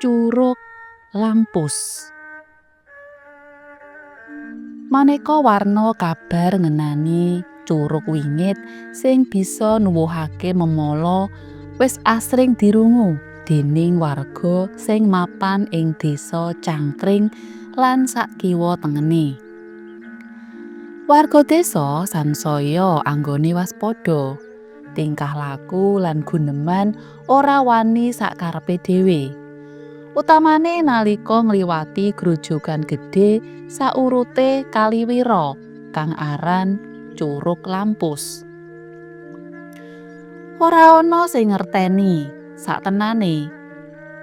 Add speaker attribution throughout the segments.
Speaker 1: Curug Lampus. Maneka warna kabar ngenani curug wingit sing bisa nuwuhake memala wis asring dirungu dening warga sing mapan ing Desa Cangkring lan sakiwa tengene. Warga desa sansaya anggone waspada, tingkah laku lan guneman ora wani sakarepe dhewe. Utamane nalika ngliwati grojogan gedhe saurute Kali Wira kang aran Curug Lampus. Ora ana sing ngerteni saktenane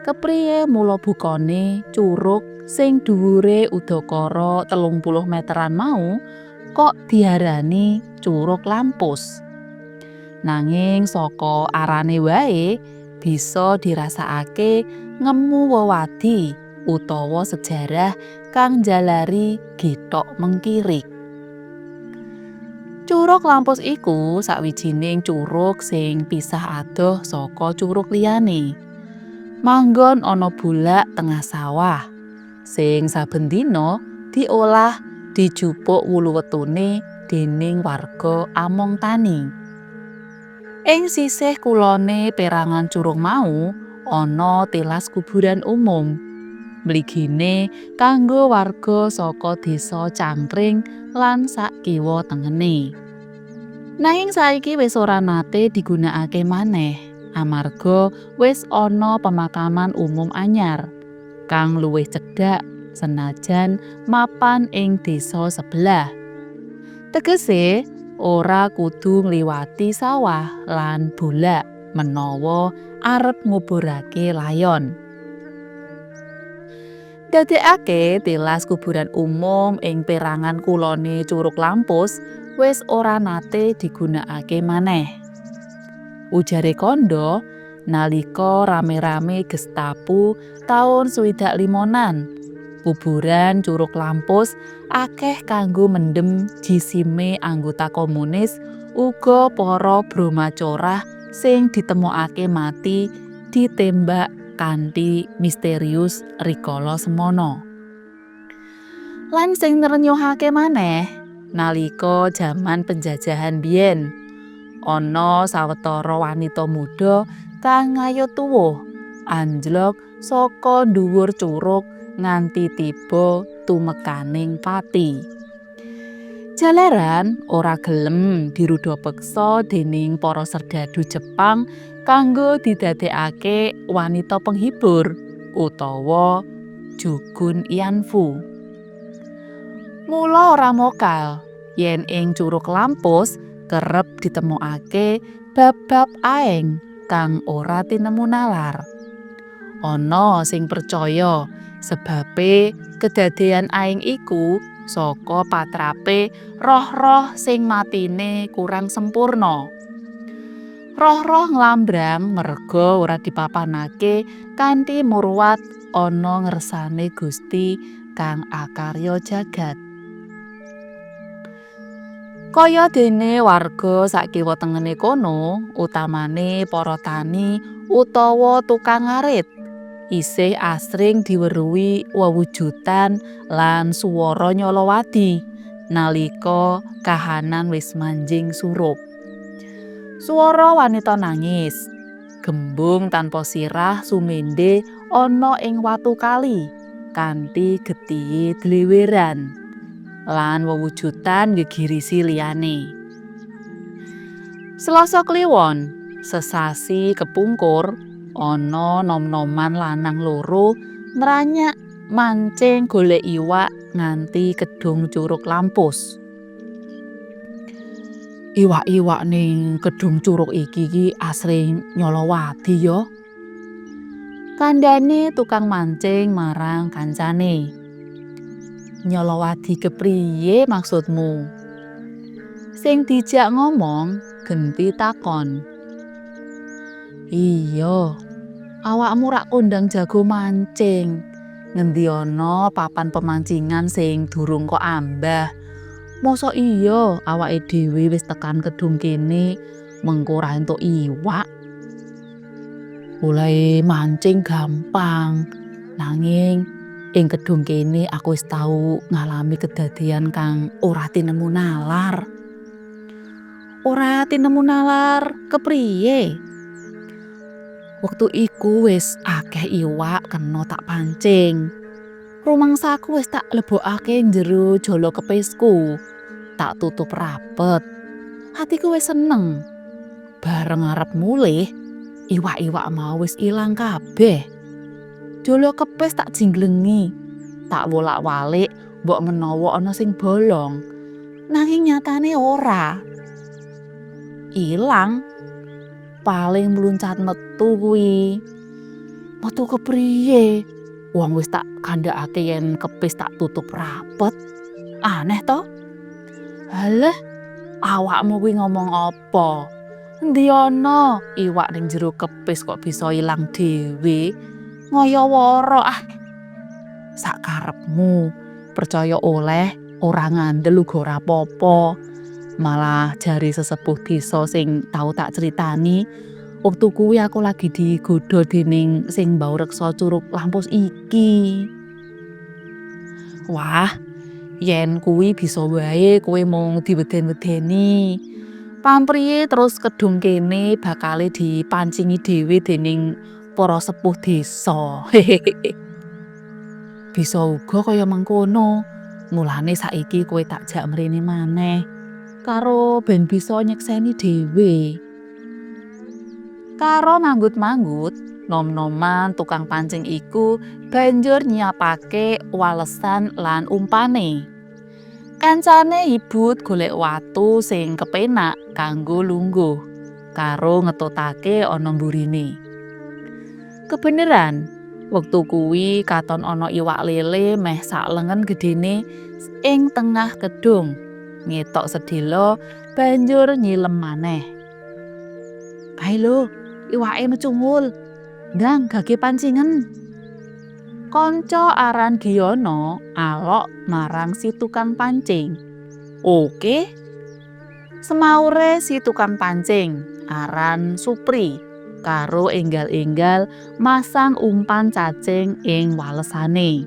Speaker 1: kepriye mula bukane curug sing dhuwure udakara 30 meteran mau kok diarani Curug Lampus. Nanging saka arane wae bisa dirasakake ngemu wewadi utawa sejarah kang njalari githok mengkirik. Curug Lampus iku sawijining curug sing pisah adoh saka curug liyane. Manggon ana bulak tengah sawah sing saben dina diolah dijupuk wulu wetune dening warga among tani. Ing sisih kulone perangan curug mau ana tilas kuburan umum. Mligine kanggo warga saka Desa Cangkring lan sakiwa tengene. Nanging saiki wis ora nate digunakake maneh amarga wis ana pemakaman umum anyar kang luwih cedhak senajan mapan ing desa sebelah. Tegese ora kudu ngliwati sawah lan bulak menawa arep nguburake layon. Dadekake tilas kuburan umum ing perangan kulone Curug Lampus wis ora nate digunakake maneh. Ujare kandha nalika rame-rame Gestapu taun 65-an, kuburan Curug Lampus akeh kanggo mendem jisime anggota komunis uga para bromacorah sing ditemokake mati ditembak kanthi misterius rikala semana. Lan sing ngrenyuhake maneh, nalika jaman penjajahan biyen, ana sawetara wanita muda kang ngayut tuwuh anjlok saka dhuwur curug nganti tiba tumekaning pati. Jalaran ora gelem dirudha peksa dening para serdadu Jepang kanggo didadekake wanita penghibur utawa jugun ianfu. Mula ora mokal yen ing Curug Lampus kerep ditemokake bab-bab aeng kang ora tinemu nalar. Ana sing percaya sebabe kedadean aeng iku saka patrape roh-roh sing matine kurang sempurna. Roh-roh nglambrang merga ora dipapanake kanthi murwat ana ngersane Gusti kang akarya jagat. Kaya dene warga sakiwa tengene kono, utamane para tani utawa tukang ngarit, isih asring diweruhi wewujudan lan swara nyalawadi nalika kahanan wis manjing surup. Swara wanita nangis, gembung tanpa sirah sumende ana ing watu kali kanthi getihe dleweran lan wewujudan gegirisi liyane. Selasa Kliwon, sesasi kepungkur, ana nom-noman lanang loro nranyak mancing golek iwak nganti kedung Curug Lampus. Iwak-iwak ning kedung curug iki ki asring nyalawadi ya. Kandhane tukang mancing marang kancane. Nyalawadi kepriye maksudmu? Sing dijak ngomong genti takon. Iya, awakmu rak kondang jago mancing. Ngendi ana papan pemancingan sing durung kok ambah. Mosok iya awake dhewe wis tekan kedung kene mengko ora entuk iwak. Olehe mancing gampang. Nanging ing kedung kene aku wis tau ngalami kedadean kang ora tinemu nalar. Ora tinemu nalar kepriye? Wektu iku wis akeh iwak kena tak pancing. Rumangsaku wis tak lebokake njero jala kepisku. Tak tutup rapet. Atiku wis seneng. Bareng arep mulih, iwak-iwak mau wis ilang kabeh. Jala kepis tak jingglengi. Tak wolak-walik mbok menawa ana sing bolong. Nanging nyatane ora. Ilang. Paling mluncat metu kuwi. Metu kepriye? Wong wis tak kandhakake yen kepis tak tutup rapet. Aneh to? Halah, awakmu kuwi ngomong apa? Endi ana iwak ning jero kepis kok bisa ilang dhewe? Ngoyo-woro ah. Sakarepmu, percaya oleh, ora ngandel uga ora apa-apa. Malah jare sesepuh desa sing tau tak critani, wektu kuwi aku lagi digodha dening sing mbaureksa Curug Lampus iki. Wah, yen kuwi bisa wae kowe mung diweden-wedeni. Pampriye terus kedung kene bakale dipancingi dhewe dening para sepuh desa. Bisa uga kaya mengkono. Mulane saiki kowe tak jak mrene maneh. Karo ben bisa nyekseni dhewe. Karo manggut-manggut, nom-noman tukang pancing iku banjur nyiapake walesan lan umpane. Kancane ibut golek watu sing kepenak kanggo lungguh karo ngetutake ana mburine. Kebeneran, wektu kuwi katon ana iwak lele meh sak lengen gedene ing tengah kedung. Ngetok sedhela banjur nyilem maneh. Kae lho, iwake mecungul. Ndang gage pancingen. Kanca aran Giyono alok marang si tukang pancing. Oke. Semaure si tukang pancing aran Supri karo enggal-enggal masang umpan cacing ing walesane.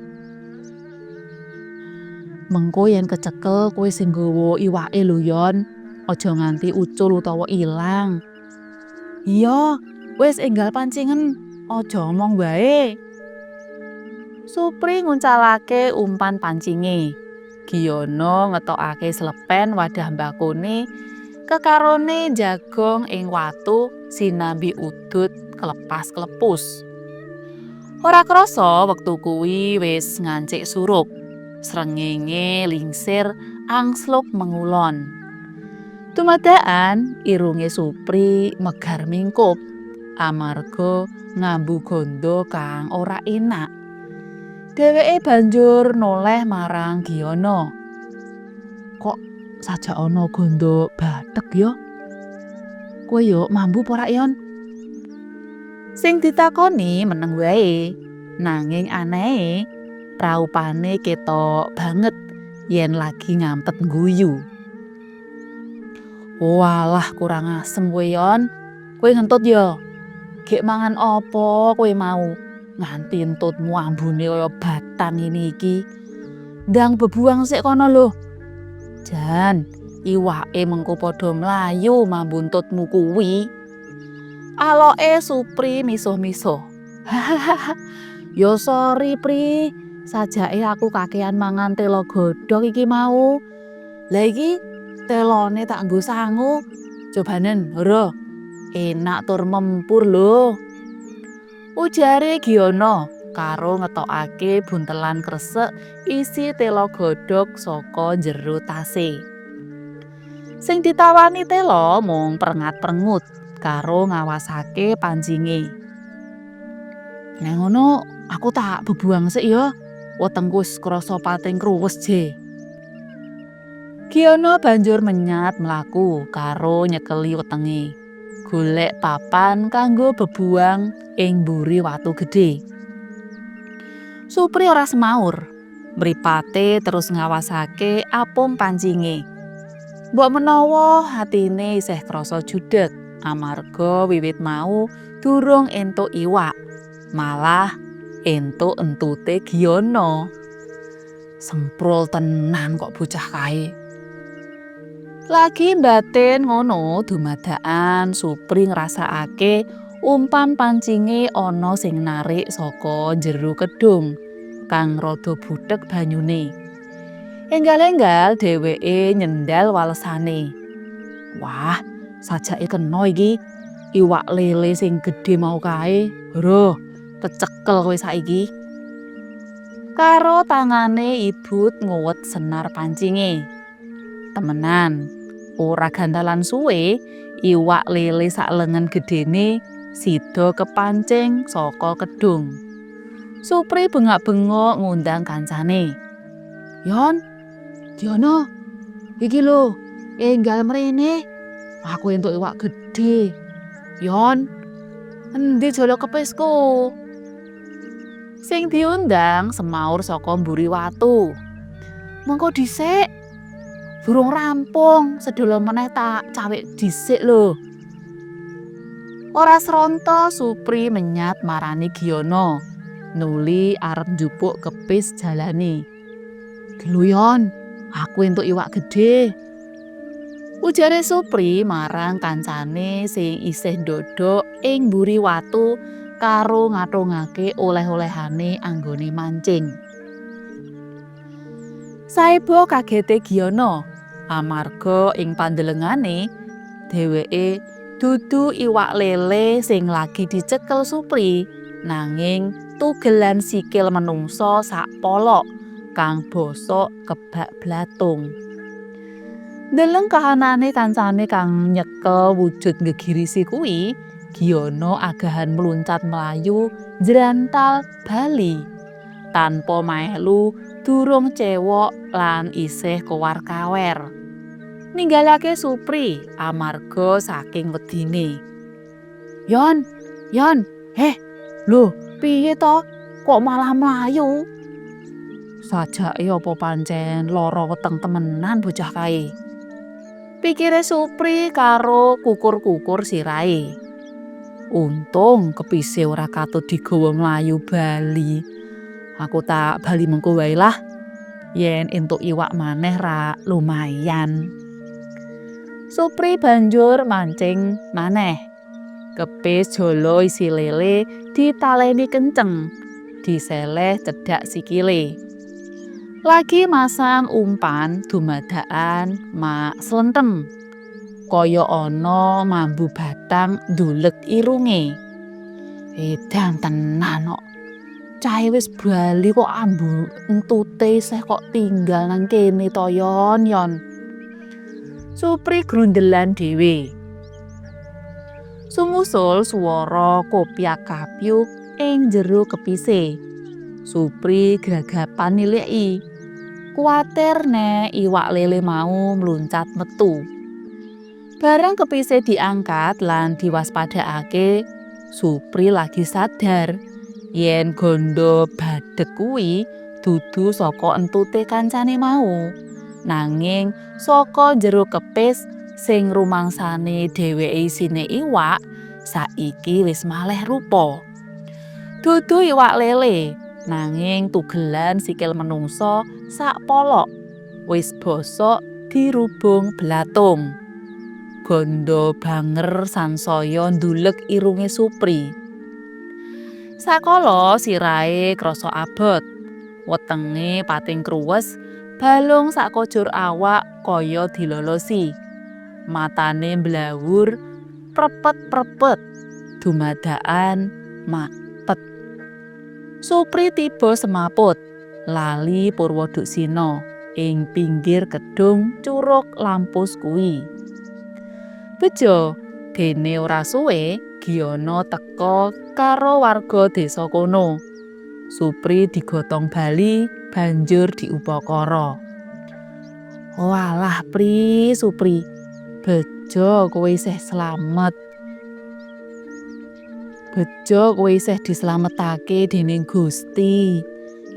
Speaker 1: Mengko yen kecekel kowe sing nggawa iwake lho Yon, aja nganti ucul utawa ilang. Iya, wis enggal pancingen, aja omong wae. Supri nguncalake umpan pancinge. Giyono ngetokake slepen wadah mbakone kekarone njagong ing watu sinambi udut klepas-klepus. Ora krasa wektu kuwi wis ngancik surup. Srengenge lingsir angsluk mengulon. Dumadakan irunge Supri megar mingkup amarga ngambu ganda kang ora enak. Dheweke banjur noleh marang Giyono. Kok sajak ana ganda bathek ya? Kowe yo mambu apa ora, Yon? Sing ditakoni meneng wae. Nanging anehe raupane ketok banget yen lagi ngampet ngguyu. Walah, kurang asem kowe, Yon. Kowe ngentut ya? Gek mangan apa kowe mau? Nganti entutmu ambune kaya batang ngene iki. Ndang bebuwang sik kono lho. Jan, iwake mengko padha mlayu mambu entutmu kuwi. Aloke Supri misuh-misuh. Yo sorry, Pri, sajake aku kakean mangan telo godhog iki mau. Lah iki telone tak nggo sangu. Cobanen, Horo. Enak tur mempur lho. Ujare Giyono karo ngetokake buntelan kresek isi telo godhog saka jero tase. Sing ditawani telo mung prengat-prengut karo ngawasake pancinge. Nek ngono aku tak bebuwang sik ya. Wetengku wis krasa pating kruwes je. Giyono banjur menyat mlaku karo nyekeli wetenge. Golek papan kanggo bebuwang ing mburi watu gedhe. Supri ora semaur. Mripate terus ngawasake apung pancinge. Mbok menawa atine isih krasa judeg amarga wiwit mau durung entuk iwak. Malah entuk entute Giyono. Semprul tenan kok bocah kae. Lagi mbatin ngono dumadakan Supri ngrasakake umpan pancinge ana sing narik saka jero kedung kang rada buthek banyune. Enggal-enggal dheweke nyendal walesane. Wah, sajake kena iki. Iwak lele sing gedhe mau kae. Roh, kecekel kowe saiki. Karo tangane ibut nguwet senar pancinge. Temenan, ora gantalan suwe, iwak lele sak lengen gedene sida kepancing saka kedung. Supri bengak-bengok ngundang kancane. Yon, Giyono, iki lho, enggal mrene. Aku entuk iwak gedhe. Yon, endi jolo kepisku? Sing diundang semaur saka mburi watu. Mengko dhisik. Durung rampung, sedhela meneh tak cawik dhisik lho. Ora sronta Supri menyat marani Giyono. Nuli arep njupuk kepis jalane. Lho Yon, aku entuk iwak gedhe. Ujare Supri marang kancane sing isih ndodok ing mburi watu karo ngathungake oleh-olehane anggone mancing. Saeba kagete Giyono amarga ing pandelengane dheweke dudu iwak lele sing lagi dicekel Supri, nanging tugelan sikil menungsa sak polok kang bosok kebak blatung. Ndeleng kahanane kancane kang nyekel wujud nggegirisi kuwi, Giyono agahan mluncat mlayu njrantal bali tanpa melu durung cewok lan isih kowar-kawer. Ninggalake Supri amarga saking wedine. Yon, Yon, heh, lho piye to? Kok malah mlayu? Sajake apa pancen lara weteng temenan bocah kae. Pikire Supri karo kukur-kukur sirahe. Untung kepise ora katut digawa mlayu bali. Aku tak bali mengko wae lah. Yen entuk iwak maneh ra lumayan. Supri banjur mancing maneh. Kepis jala isi lele ditaleni kenceng, diseleh cedhak sikile. Lagi masang umpan dumadakan mak slenteng. Kaya ana mambu batang ndulek irunge. Edan tenan kok. Cahe wis bali kok ambu entute isih kok tinggal nang kene to Yon, Yon. Supri grundelan dhewe. Sumusul swara kopyak-kapyuk ing jero kepise. Supri gragapan niliki. Kuwatir nek iwak lele mau mluncat metu. Bareng kepise diangkat lan diwaspadakake, Supri lagi sadar yen gondo badhek kuwi dudu saka entute kancane mau, nanging saka jero kepis sing rumangsane dheweke isine iwak saiki wis malih rupa. Dudu iwak lele, nanging tugelan sikil menungsa sak polok wis bosok dirubung blatung. Gondo banger sansaya ndulek irunge Supri. Sakala sirahe krasa abot, wetenge pating kruwes, balung sakujur awak kaya dilolosi. Matane mblawur prepet-prepet, dumadakan mapet. Supri tiba semaput, lali purwaduksina ing pinggir kedung Curug Lampus kuwi. Bejo, dene ora suwe Giyono teka karo warga desa kono. Supri digotong bali banjur diupakara. Walah Pri, Supri, bejo kowe isih slamet. Bejo kowe isih dislametake dening Gusti.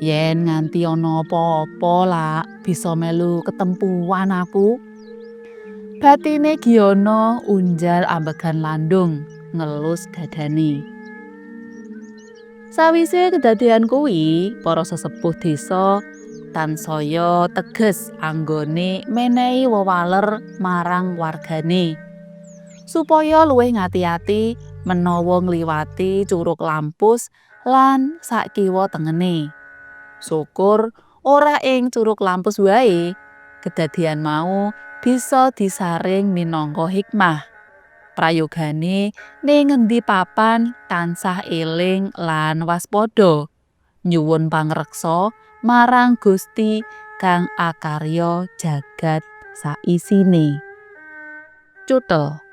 Speaker 1: Yen nganti ana apa-apa lak bisa melu ketempuan aku. Batine Giyono unjal ambegan landung ngelus dadane. Sawise kedadean kuwi, para sesepuh desa tansaya teges anggone menehi wewaler marang wargane supaya luwih ngati-ati menawa ngliwati Curug Lampus lan sakiwa tengene. Syukur ora ing Curug Lampus wae, kedadean mau bisa disaring minangka hikmah. Prayogane ning ngendi papan tansah eling lan waspada. Nyuwun pangreksa marang Gusti kang akarya jagat saisine. Cuthel.